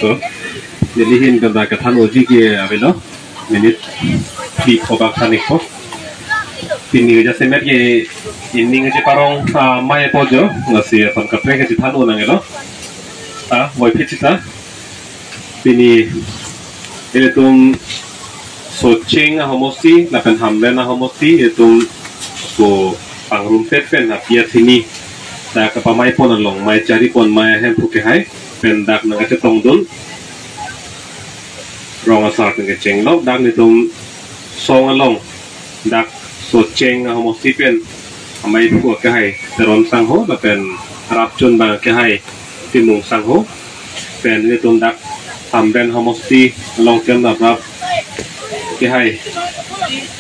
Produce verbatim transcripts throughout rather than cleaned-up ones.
To, neli ahin pen dak kethan unji ke avelo. Minute phli kobak than ikpo. Pini jasemet ke ining cheparong, ah, mei po jo. Lasi ason kaprek kachethan un nanglo. Ah, voiphit sita. Pini ilitum Socheng ahomosti lapen Hamren ahomosti ilitum ko pangrumpet pen api athini ta kapamei pon along, mei chari pon, mei ahemphu kehai pen dak nangkachetongdun. Rong asar pen kechenglok dak nelitum song along dak Socheng ahomosti pen ameiphu kehai Teron sangho lapen rapchun abang kehai Timung sangho, pen nelitum dak Hamren ahomosti along pen raprap kehai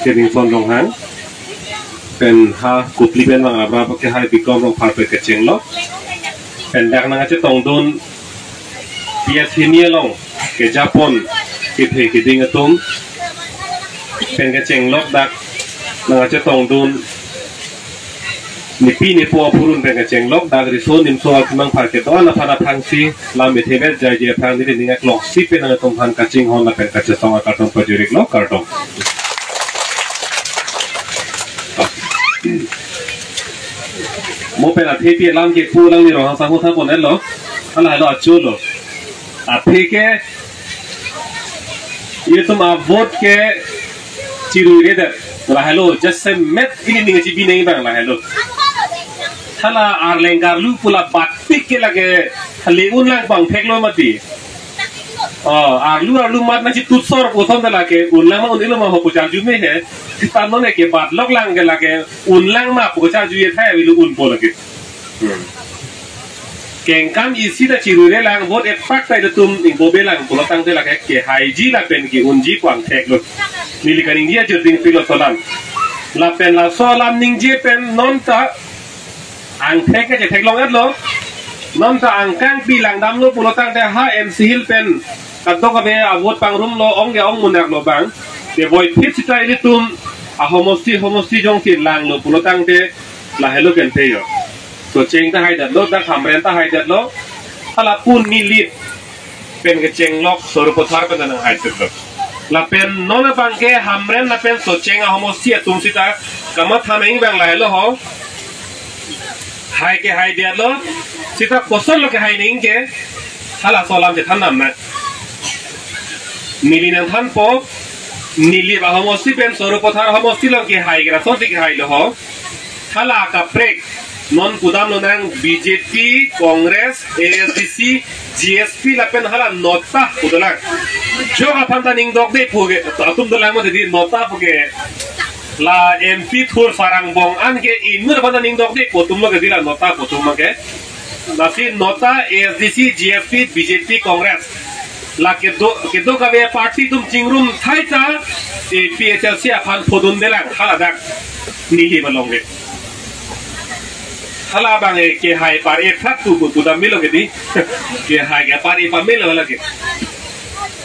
Keningson Ronghang, pen ha Kopili pen abang raprap kehai Bikrom Rongphar pen kechenglok. Pen dak nangkachetongdun api athini along kejapon kethe keding atum pen kechenglok dak nangkachetongdun nepi nepo aphurun pen kechenglok dak riso nimso akimang phar kedo-an aphan aphrangsi lam ethe vet jaije aphrang neli ning akloksi pen nangtum aphan kachinghon lapen kachesong akartong pajiriklo, kardom. Mo pen athepi alam kepu lang ni Ronghang sangho tha ponetlo. Hala halo achulo. Aphi ke ilitum avote ke chiruiredet. Lahelo jasemet ili ning chibi neng bang lahelo. Hala arleng karlu pu la batpik ke lake hali unlang pangpheklo mati. Oh, arlu arlu mat nangchitut sor puthot ta lake unlang ma un-elo ma ho pu charju me he. Sita non ke batlok lang ke lake unlang ma pu charju ye thai avilu unpo lake. Hmm. Kengkam isi ta chiruire lang vote epak ta ilitum ingbobe lang pulo tangte lake kehaiji lapen ke-unji pangpheklo. Neli kaningje ajut dingpiklo laso alam. Lapen laso alam ningje pen non ta angthek ke chetheklong-etlo. Non ta angkang pi langdamlo pulo tangte ha M C Hill pen kadokave avote pangrumlo, ong ke ong munak lo bang. Te voiphit sita ilitum ahomosti homosti jongsi langlo pulo tangte lahelo kente jo. Socheng ta haidetlo, dak Hamren ta haidetlo. Hala pun Nilip pen kechenglok Sarupathar pen nanghaidetlo. Lapen non abang ke Hamren lapen Socheng ahomosti atum sita kamatha neng bang lahelo ho. Hai kehai detlo, sita kosonlo kehai neng ke, halaso alam chethan nam na. Neli nangthanpo, Nilip ahomosti pen Sarupathar ahomosti along kehai ke lasonsi kehailo ho. Hala kaprek non pudamlo nang B J P, Congress, A S D C, G S P lapen hala NOTA pudolang. Jok aphan ta ning dokde pu ke, atum dolang mati di NOTA pu ke. La M P thur sarang bong an ke inut aphan ta ning dokde pu atumlo ke di la NOTA pu atum ke. Lasi NOTA, A S D C, G S P, B J P, Congress. La kedo, kedokave party atum chingrum thai ta, A P H L C aphan phodundelang, hala dak Nilip along ke. Hala abang ke kehai par-e prat tu pu pudam melo ke di. Kehai ke par-e pamelo hala ke.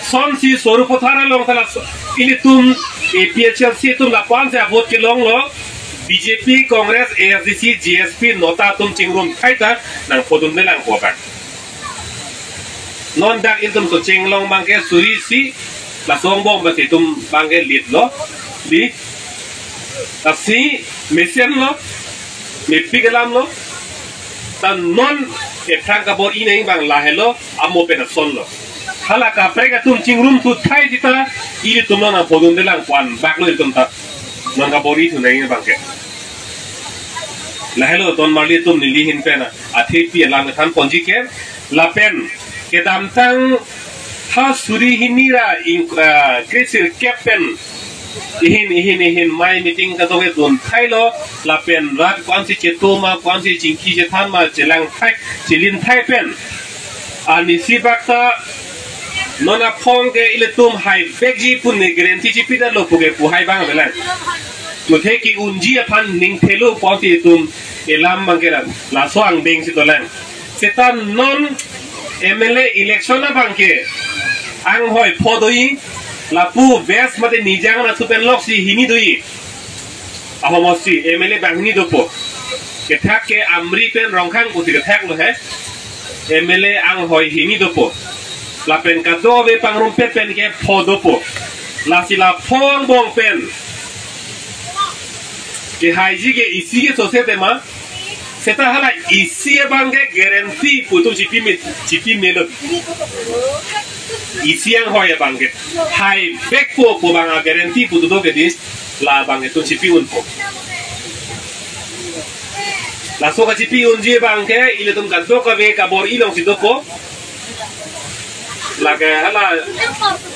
Sonsi Sarupathar along ta la so-, ilitum A P H L C atum lapu-an si avote kelonglo, B J P, Congress, A S D C, G S P, NOTA atum chingrum thai ta nangphodundelang ko abang. Non dak ilitum Socheng along abang ke suri isi, laso angbong abang ke itum abang ke lead lo, di, lasi mesenlo, mepik alamlo, ta non ephrang kabor-i neng bang lahelo, amo pen asonlo. Hala kaprek atum chingrum tu thai sita, ilitum non nangphodundelang pu-an baklo ilitum ta. Non kabor-i thu neng bang ke. Lahelo ton marli atum neli ahin pen athepi alam kethan ponji ke. Lapen kedamtang ha suri hini ra ing, ah, kresirkep pen ihin ihin ihin mei meeting kadokave dun thailo, lapen rat ko-ansi cheto ma, ko-ansi chingki chethan ma, chelang thai, chelin thai pen. Anisi bak ta non aphong ke ilitum haivekji pu ne guarantee chipidetlo pu ke pu hai bang avelang. Muthe ke-unji aphan ning thelo pusi itum elam abang ke lang. Laso angdeng si dolang. Seta non M L A election abang ke anghoi pho do-i, lapu West mate Nijang anatthu pen loksi hini do-i. Ahomosti M L A banghini dopo. Kethak ke Amri pen Rongkhang pusi kethaklo he. M L A anghoi hini dopo. Lapen kadokave pangrumpet pen ke pho dopo. Lasi la pho angbong pen kehaiji ke isi ke sose tema. Seta hala isi abang ke guarantee pu atum chipi me, chipi melo. Isi anghoi abang ke haivekpo pu abang a guarantee pu do ke di, la abang ke atum chipi unpo. Laso kachipi unji abang ke ilitum kadokave kabor-i alongsi dopo. Lake hala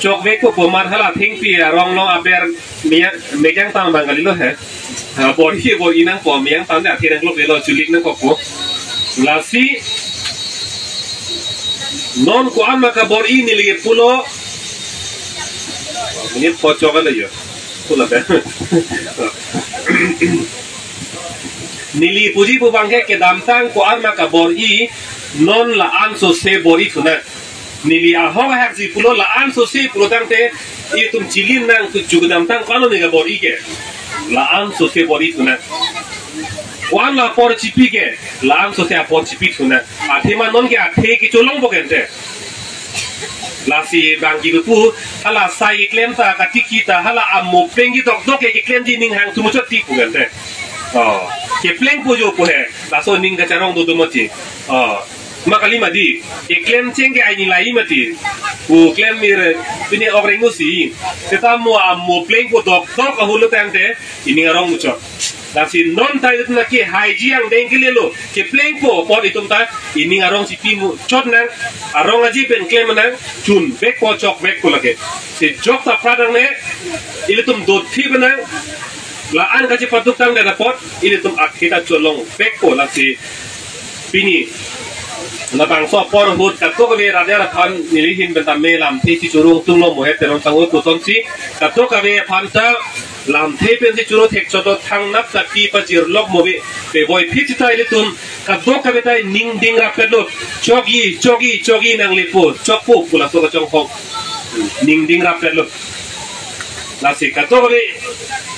chokvekpo pu amat hala thengpi arong along aber meyang, meyang tang abang kalilo he. Ha, bor-i, bor-i nangpo, meyang tangte athe nangklok lelo, chulik nangkokpo. Lasi non ko-an ma kabor-i neli pulo. Ini pocok ada ya. Pulo kan. Neli puji pu abang ke kedamtang ko-an ma kabor-i, non la-an sose bor-i thunang. Neli ahok ahak si pulo, la-an sose pulo tangte itum chilin nang tu chu kedamtang ko-an lo neli kabor-i ke. La-an sose bor-i thunang. Ko-an la apor chipi ke, la-an sose apor chipi thunang. Athema non ke athe kecholongpo ke ante. Lasi bang kipu hala sai keklem ta katiki ta hala amo pleng kedokdok ke keklemji ning hang tumuchot ti pu ke ante. Oh, keplengpo jo pu he. Laso ning kacharong dodo mati. Oh. Ma kali mati, keklem cheng ke aini lai mati. Pu klem mir pine ok reng usi. Seta mo amo plengpo dokdok ahut lo tangte ining arong muchot. Lasi non ta itum na kehaiji angdeng ke lelo, keplengpo apot itum ta ining arong chipi muchot nang, arong aji pen klem nang, chunvekpo chokvekpo lake. Si jok ta pradang ne, ilitum dothi benang, la-an kachipaduk tangdet apot ilitum athe ta cholongvekpo. Lasi pini labangso apor ahut kadokave radar aphan neli ahin pen tame lamthe si choro tunglo, Mohet Teron Sangoi pu asonsi kadokave aphan ta lamthe pensi choro thekchot lo, thangnat ta kepajirlok mo ave, pevoi phit sita ilitum kadokave ta ning ding rapetlo, chokji, chokji, chokji nanglepo, chokpo pu laso kachonghong ning ding rapetlo. Lasi kadokave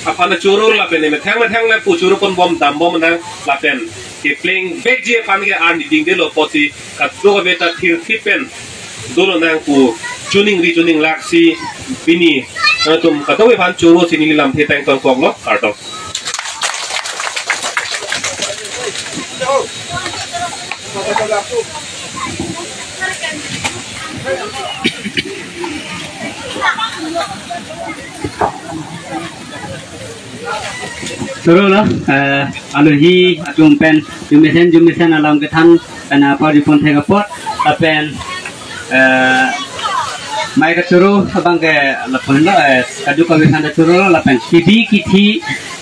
aphan ta choro lapen methang methang lapu choro ponbom dambom nang lapen keplengvekji aphan ke arni dingdelo pusi kadokave ta thirthip pen dolo nang pu choningri choninglak si pini atum kadokave aphan choro si neli lamthe tang tongkoklo, kardom. Choro lo, eh, alohi atum pen jumesen jumesen alam kethan pen apor jupon thek apot, lapen, eh, mei kachoro abang ke lapen lo, eh, kadokave aphan ta choro lo, lapen kibi kithi,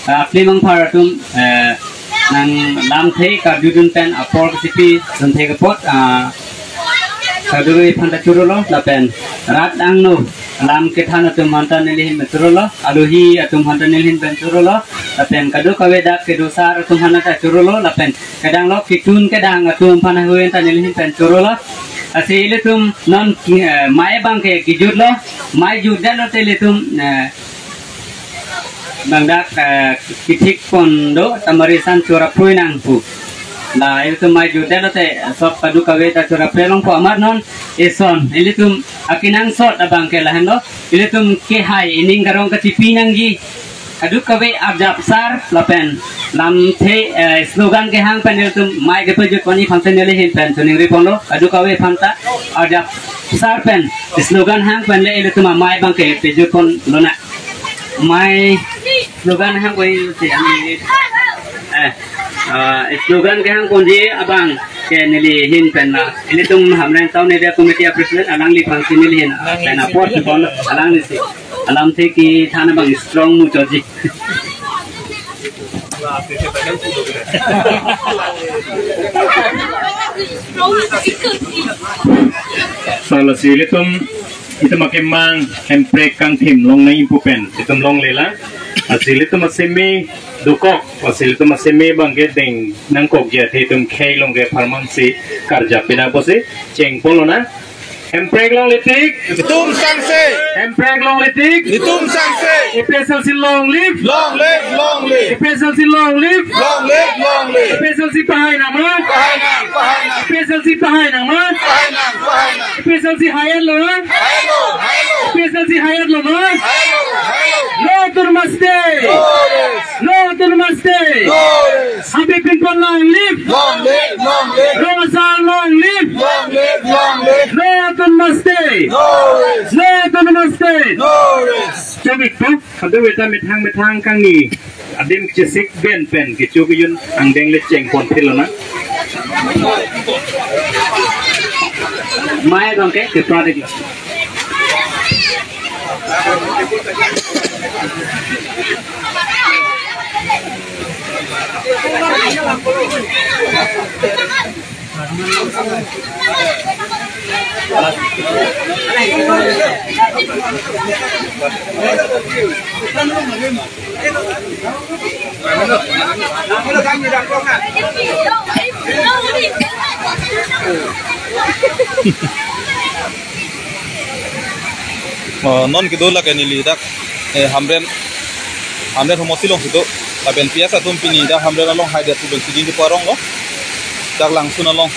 eh, akli mangphar atum, eh, nanglamthe karjudun pen apor kesipi dun thek apot, ah, kadokave aphan ta choro lo, lapen rat angno lam kethan atum aphan ta neli ahin pen choro lo, alohi atum aphan ta neli ahin pen choro lo, lapen kadokave dak kedo asar atum aphan ta choro lo, lapen kedang lo ketun kedang atum aphan ahin ta neli ahin pen choro lo. Lasi ilitum non, eh, mei abang ke kejut lo, mei jutdet lote ilitum, eh, bang dak, eh, kethik pon do, tamari san choraphrui nang pu. La ilitum mei jutdet lote sop kadokave ta choraphre longpo, amat non eson ilitum akenangsot abang ke lahenlo, ilitum kehai ining karong kachipi nangji kadokave arjap sar lapen lamthe, eh, slogan kehang pen ilitum mei kepajut ponji aphan si neli ahin pen choningri ponlo, kadokave aphan ta arjap sar pen slogan hang pen le ilitum amei abang ke pejut pon lonang. Mei slogan hang koi si ami, eh, ah, slogan kehang ponji abang ke neli ahin pen la, ilitum Hamren Town Area Committee a President alangliphan si neli ahin pen apor si pon, alangli si alamthe kethan abang strong muchotji. Lasi ilitum, itum akemang Hemprek kangthim longnang impu pen itum longlelang. Lasi ilitum aseme dokok, lasi ilitum aseme abang ke deng nangkokji athe itum khei along ke pharman si karjap pina pusi chengpon lonang. Hemprek longle tik. Netum sangse. Hemprek longle tik. Netum sangse. A P H L C long live. Long live, long live. A P H L C long live. Long live, long live. A P H L C pahai nang ma? Pahai nang, pahai nang. A P H L C pahai nang ma? Pahai nang, pahai nang. A P H L C haiat lo ma? Haiat lo, haiat lo. A P H L C haiat lo ma? Haiat lo, haiat lo. No Autonomous State. No rest. No Autonomous State. No rest. Habib Pinpon long live. Long live, long live. Rong Asar long live. Long live, long live. No Autonomous State. No rest. No Autonomous State. No rest. Chobik tu, hadu weta methang methang kangni adim chesik ben pen kecho kejun angdeng le chengpon phil lo na. Mai bangke ke product. Oh, non kedo lake neli dak, eh, Hamren, Hamren homosi alongsi do. Lapen P S atum pini dak Hamren along haidet pu pensi dingdi parong lo. Dak Langsun along.